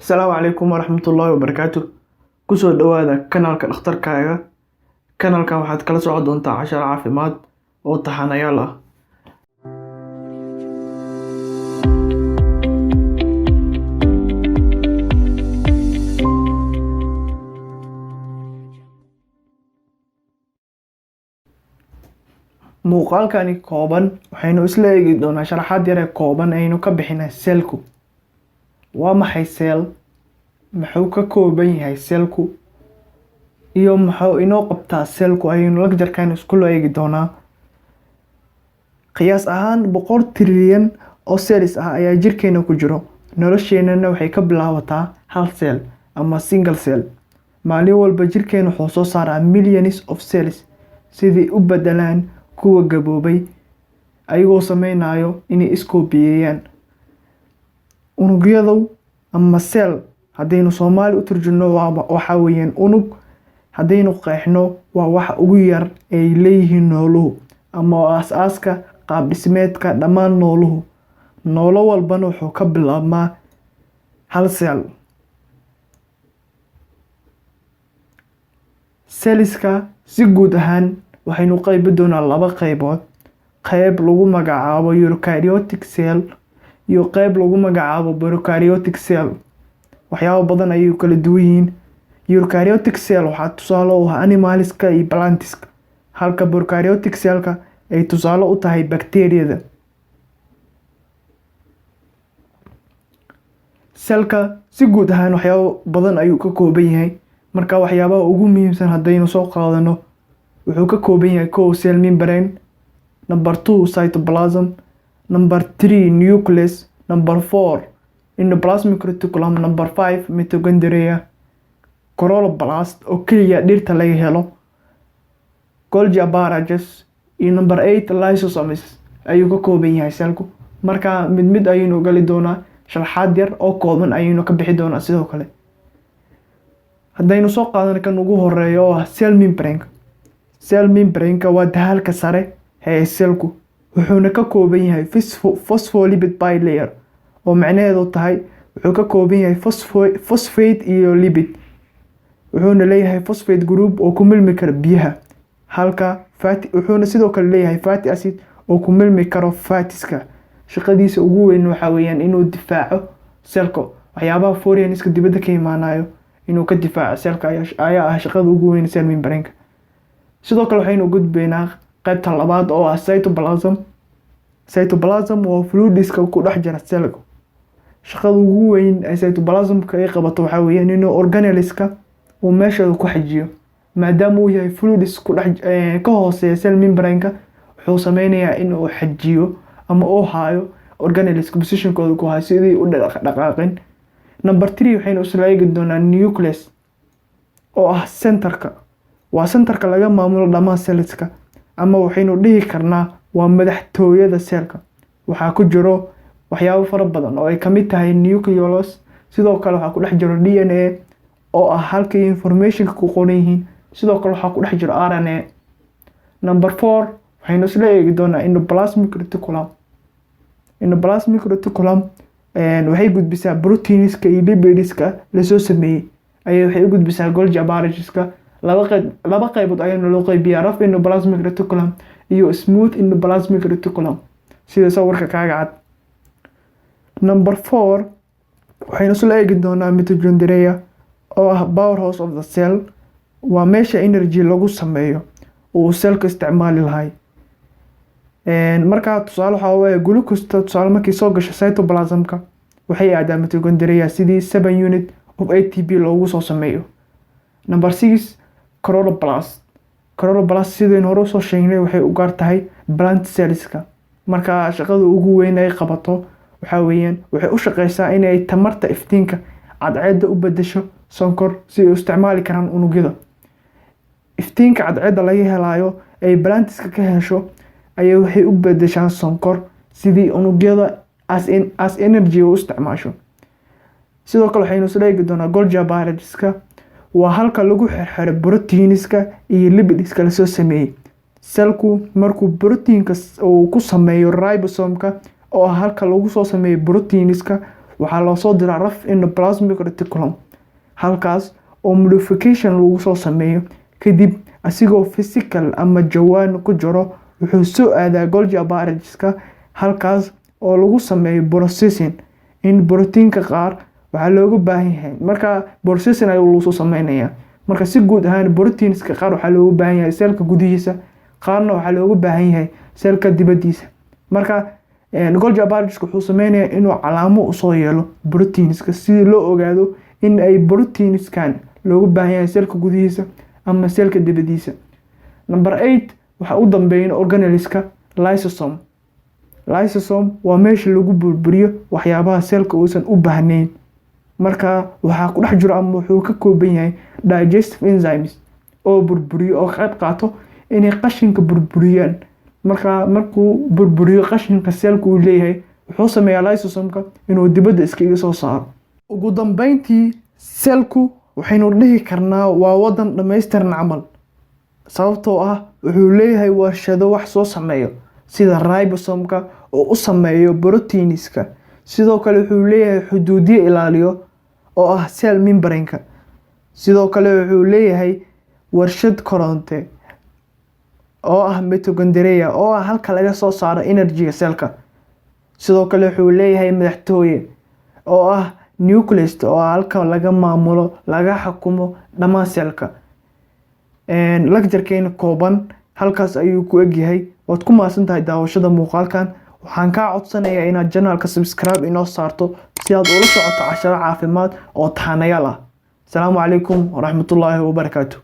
Asalaamu calaykum waraxmatullaahi wabarakaatu. Kusoo dhawaada kanaalka dhakhtarkaaga. Kanaalkan waxaad kala socon doontaa cashar caafimaad oo taxanayaal ah. Muuqaalkani kooban waxaynu isla eegi doonaa sharaxaad yar ee kooban aynu ka bixinay cellku. Waa maxay cell? Muxuu ka kooban yahay cellku? Iyo muxuu inoo qabtaa cellku? Ayaynu lecture-kan iskula eegi doonaa. Qiyaas ahaan 100 trilyan oo cells ah ayaa jirkeena ku jiro. Nolosheenana waxay ka bilaabataa hal cell ama single cell. Maalin walba jirkeena wuxuu soo saaraa millions of cells sidii u bedelaan kuwa gaboobay, ayagoo sameynayo inay iskoobiyeeyaan. Unugyadu ama cell haddaynu Soomaali u turjumno waxaa weeyaan unug. Haddaynu qeexno, waa waxa ugu yar ay leeyihiin nooluhu ama waa aasaaska qaab dhismeedka dhammaan nooluhu. Noolo walbana wuxuu ka bilaabmaa hal cell. Cellska si guud ahaan waxaynu qaybi doonaa laba qaybood: qayb lagu magacaabo eukaryotic cell iyo qayb lagu magacaabo prokaryotic cell. Waxyaabo badan ayay kala duwan yihiin. Eukaryotic cell waxaa tusaale u ah animalska iyo plantska, halka prokaryotic cellka ay tusaale u tahay bacteriyada. Cellka si guud ahaan waxyaabo badan ayuu ka kooban yahay. Marka waxyaabaha ugu muhiimsan haddaynu soo qaadano, wuxuu ka kooban yahay: kow, cell membrane; number two, cytoplasm; number three, nucleus; number four, endoplasmic reticulum; number five, mitochondria; chloroplast oo keliya dhirta laga helo, Golgi apparatus iyo number eight, lysosomes ayuu ka kooban yahay cellku. Marka mid mid ayaynu gali doonaa, sharaxaad yar oo kooban ayaynu ka bixi doonaa. Sidoo kale haddaynu soo qaadano kan ugu horeeyo oo ah cell membrane. Cell membrane-ka waa dahalka sare ee cellku, wuxuuna ka kooban yahay phospholipid bilayer, oo macnaheedu tahay wuxuu ka kooban yahay phosphate iyo lipid. Wuxuuna leeyahay phosphate group oo ku milmi kara biyaha, halka fatty, wuxuuna sidoo kale leeyahay fatty acid oo ku milmi karo fatska. Shaqadiisa ugu weyn waxaa weeyaan inuu difaaco cellka waxyaabaha foreignska dibadda ka imaanayo, inuu ka difaaco cellka ayaa ah shaqada ugu weyn cell membrane-ka. Sidoo kale waxaynu gudbaynaa qaybta labaad oo ah cytoplasm. Cytoplasm waa fluidiska ku dhex jira cellka. Shaqada ugu weyn ee cytoplasmka ay qabato waxaa weeyaan inuu organelleska uu meeshooda ku xajiyo. Maadaama uu yahay fluids ku dhex ka hooseeya cell membrane-ka, wuxuu sameynayaa inuu xajiyo ama uu haayo organelleska, positionkooda ku hayo sidii u dhaqaaqin. Number three, waxaynu isla eegi doonaa nucleus oo ah centerka. Waa centerka laga maamulo dhammaan cellska, ama waxaynu dhihi karnaa waa madaxtooyada cellka. Waxaa ku jiro waxyaabo fara badan oo ay kamid tahay nucleolus. Sidoo kale waxaa ku dhex jiro DNA oo ah halkay informationka ku qoran yihiin. Sidoo kale waxaa ku dhex jiro RNA. Number four, waxaynu isla eegi doonaa endoplasmic reticulum. Endoplasmic reticulum waxay gudbisaa proteinska iyo lipidiska lasoo sameeyey ayay waxay u gudbisaa Golgi apparatuska. Laba qaybood ayaana loo qaybiyaa: rough endoplasmic reticulum iyo smooth endoplasmic reticulum, sida sawirka kaaga cad. Number four, waxaynu isla eegi doonaa mitochondria oo ah powerhouse of the cell. Waa meesha energy lagu sameeyo uu cellka isticmaali lahay. Markaa tusaale waxaa waaye glucose, tusaale markii soo gasho cytoplasmka waxay aadaa mitochondria sidii 7 unit of ATP loogu soo sameeyo. Number six, chloroplast. Chloroplast sidaynu hore usoo sheegnay waxay u gaar tahay plant cellska. Marka shaqada ugu weyn ay qabato waxaa weeyaan waxay u shaqeysaa inay tamarta iftiinka cadceedda u bedesho sonkor si ay u isticmaali karaan unugyada. Iftiinka cadceedda laga helayo ay plantska ka hesho ayay waxay u bedeshaan sonkor sidii unugyada as energy u isticmaasho. Sidoo kale waxaynu isla eegi doonaa Golgi apparatuska. Waa halka lagu xirxiro proteinska iyo lipidiska lasoo sameeyey. Cellku markuu proteinka uu ku sameeyo ribosomka oo ah halka lagu soo sameeyo proteinska, Waxaa loo soo diraa rough endoplasmic reticulum, halkaas oo modification lagu soo sameeyo. Kadib asigoo vesicle ama jawaan ku jiro wuxuu soo aadaa Golgi apparatuska, halkaas oo lagu sameeyo processing in borotiinka qaar waxaa looga baahan yahay. Marka processing ayuu lagu soo sameynayaa. Marka si guud ahaan proteinska qaar waxaa looga baahan yahay cellka gudihiisa, qaarna waxaa looga baahan yahay cellka dibadiisa. Marka Golgi apparatuska wuxuu sameynayaa inuu calaamo usoo yeelo proteinska si loo ogaado in ay proteinskan looga baahan yahay cellka gudihiisa ama cellka dibadiisa. Number eight, waxaa u dambeeya organelleska lysosome. Lysosome waa meesha lagu burburiyo waxyaabaha cellka uusan u baahnayn. Marka waxaa ku dhex jiro ama wuxuu ka kooban yahay digestive enzymes oo burburiyo oo qayb qaato inay qashinka burburiyaan. Marka markuu burburiyo qashinka cellka uu leeyahay, wuxuu sameeyaa lysosomka inuu dibadda iskaga soo saaro. Ugu dambeyntii, cellku waxaynu dhihi karnaa waa wadan dhammaystiran camal, sababtoo ah wuxuu leeyahay warshado wax soo sameeyo sida ribosomka oo u sameeyo proteinska. Sidoo kale wuxuu leeyahay xuduudyo ilaaliyo oo ah cell membrane-ka. Sidoo kale wuxuu leeyahay warshad koronte oo ah mitochondria, oo ah halka laga soo saaro energy-ga cellka. Sidoo kale wuxuu leeyahay madaxtooye oo ah nucleus, oo ah halka laga maamulo, laga xukumo dhammaan cellka. Lecture-keena kooban halkaas ayuu ku egyahay. Waad ku mahadsan tahay daawashada muuqaalkan. Waxaan kaa codsanayaa inaad channelka subscribe inoo saarto si aad ula socoto casharo caafimaad oo taxanayaal ah. Asalaamu calaykum waraxmatullaahi wabarakaatu.